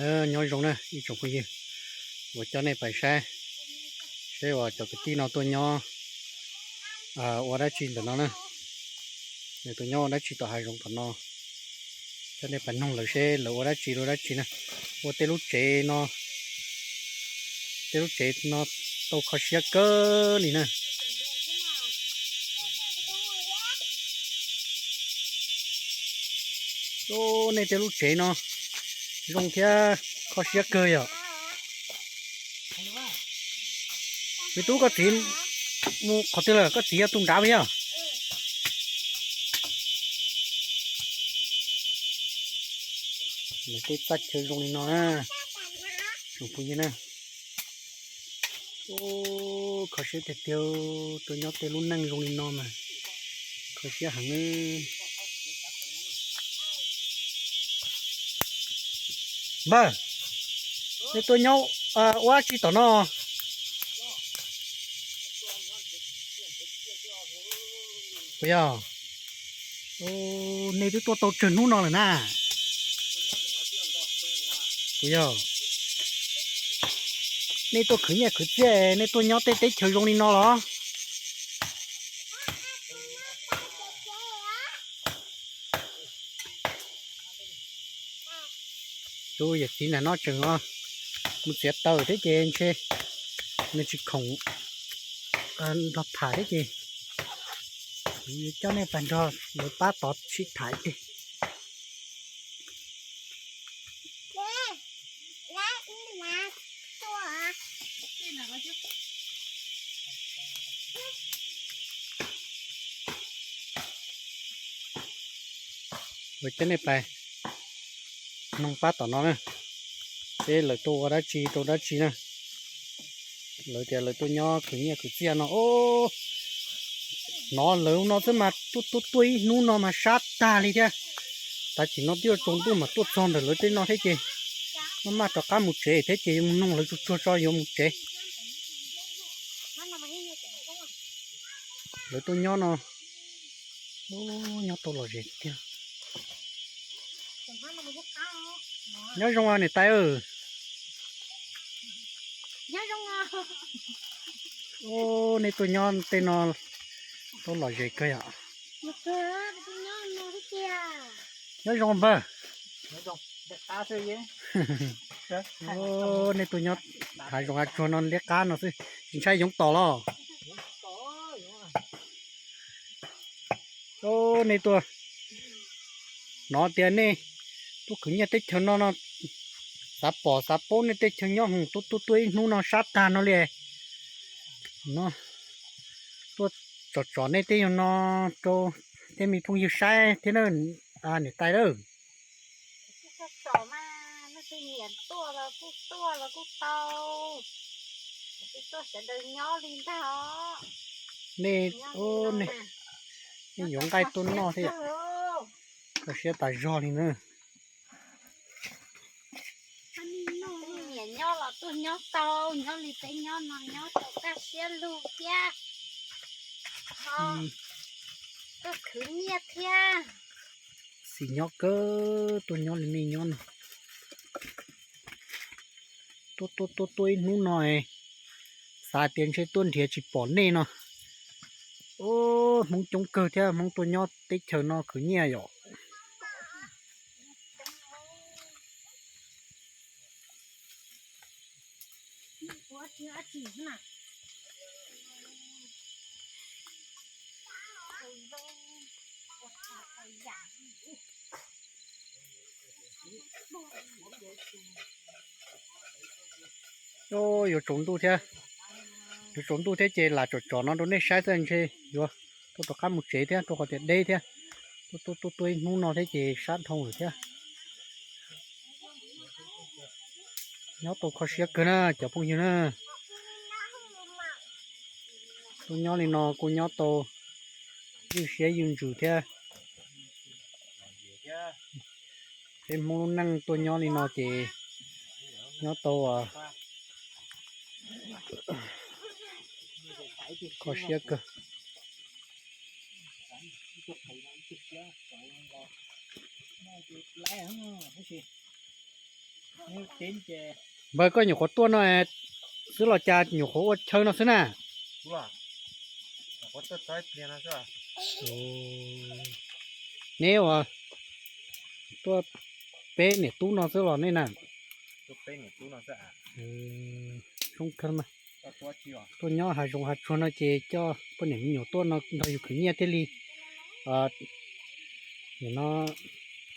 Nyob zoo na ib tsoom phooj ywg, uas coj nej pais saib, saib uas cov kwv tij no tuaj nyob ua dab tsi ntawm no na. Nws tuaj nyob ua dab tsi tom hav zoov tom no, coj nej pais noog lawv seb lawv ua dab tsi rau dab tsi na. Ua tej lub tsev no, tej lub tsev no tau kho siab kawg li na. Nej tej lub tsev no zoo thiab kho siab kawg yom. Me tub, koj txiv mus qhov twg lawm? Koj txiv yog tus nrad puas yog? Lawv tej txaj chaw zoo li no na, tsoom phooj ywg na. Kho siab tiag tiag, tuaj nyob tej lub neej zoo li no mas kho siab heev. Npawg, nej tuaj nyob ua dab tsi tom no? Puas yog? Nej twb tuaj tau tsawg hnub no lawm na? Puas yog? Nej tuaj khwv nyiaj khwv txiaj, nej tuaj nyob tej teb chaws zoo li no los? Tus yawm txiv ntawm no tseem mus txiav taws thiab ces ntshe nws tsis khoom nrog tham thiab ces kuv yuav coj nej pais nrog lawv pab tod sib tham ib pliag. Kuv coj nej pais noog pab tom no na, seb lawv tuaj ua dab tsi rau dab tsi na. Lawv tias lawv tuaj nyob khwv nyiaj khwv txiaj no. Hnov lawv no xwb mas tuaj tuaj tuaj ib hnub no mas sab tag li thiab. Tav chim no twb yuav tsaus ntuj mas tuaj txog ntawm lawv tej no thiab ces maj maj rov qab mus tsev thiab ces yuav mus noog lawv tsuag tsuag tso yuav mus tsev. Lawv tuaj nyob no, nyob tau lom zem tiag. Nyob zoo niam tais. Nej tuaj nyob tej no tau lom zem kawg yom. Nyob zoo npawg. Nej tuaj nyob hav zoov hav tsuag no liab qab no xwb, tsis ntshai yoov tom los? Nej tuaj, hnov tias nej tuaj khwv nyiaj teb chaws no no, xav pom xav paub nej tej chaw nyob hoom, tuaj tuaj tuaj ib hnub no sab tag no li. No tuaj tsom tsom nej tej yam no rau tej me phooj ywg saib thiab na, niam tais lawm. Tsom mas, leej twg nyiam tuaj los kuj tuaj los kuj tau, tsis tuaj sawv daws nyob li ntag os. Nej, nej yuav nqaij tuaj noj thiab, kho siab tas zog li na. Nyiam nyob los tuaj nyob tau, nyob li peb nyob no nyob tau kaj siab lug thiab, tuaj khwv nyiaj thiab. Xis nyob kawg, tuaj nyob li nej nyob no. Tuaj tuaj tuaj tuaj ib hnub no, xav tias ntshe tuaj nrhiav tsis pom nej no. Ub, Hmoob coob kawg thiab, Hmoob tuaj nyob teb chaws no khwv nyiaj yom. Yuav tsaus ntuj thiab, yuav tsaus ntuj thiab ces lam tsom tsom no rau nej saib xwb, ntshe yuav tuaj rov qab mus tsev thiab, rau qhov tias deb thiab. Tuaj tuaj tuaj ib hnub no thiab ces sab dhau lawm thiab. Nyob tau kho siab kawg na cov phooj ywg na. Tuaj nyob li no kuj nyob tau ywj siab ywj ntsws thiab. Peb Hmoob lub neej tuaj nyob li no ces nyob tau kho siab kawg. Npawg, koj nyuam qhuav tuaj no xwb los cas nyuam qhuav ua chaw no xwb na? Neb ua tuaj peb niam tub no xwb los nej na? Zoo kawg mas. Tuaj nyob hav zoov hav tsuag no ces coj poj niam me nyuam tuaj no nrog yus khwv nyiaj thiaj li, no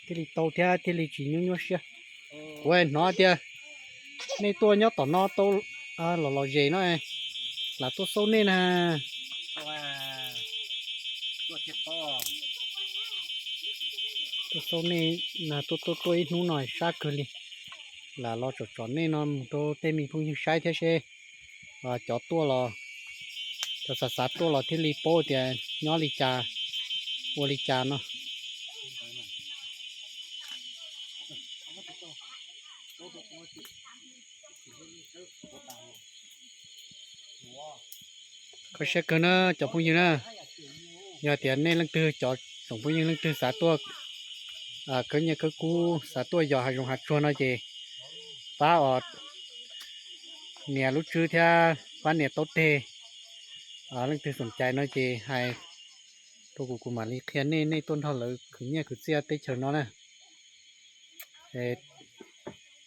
thiaj li tau thiab thiaj li tsis nyuaj nyuaj siab. Kuv hnov tias nej tuaj nyob tom no tau los los zes no, lam tuaj xauj nej na. Tuaj xauj nej na, tuaj tuaj tuaj ib hnub no sab kawg li. Lam los tsom tsom nej no mus rau tej me phooj ywg saib thiab seb cov tuaj los, cov xav xav tuaj los thiaj li paub tias nyob li cas, ua li cas no. Kho siab kawg na cov phooj ywg na. Yog tias nej leej twg, cov tsoom phooj ywg leej twg xav tuaj khawb nyiaj khawb kub, xav tuaj yos hav zoov hav tsuag no ces pab os nias lub tswb thiab pab nias taub teg. Leej twg xoom cai no ces hais rau kuv, kuv mam li qhia nej, nej tuaj nrog lawv khwv nyiaj khwv txiaj teb chaws no na.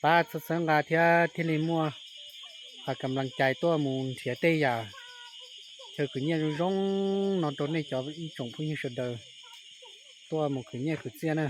Pab txhawb txhawb nqa thiab thiaj li muaj kam laj cai tuaj mus nrhiav tej yam chaw khwv nyiaj zoo zoo no rau nej cov ib tsoom phooj ywg sawv daws tuaj mus khwv nyiaj khwv txiaj na.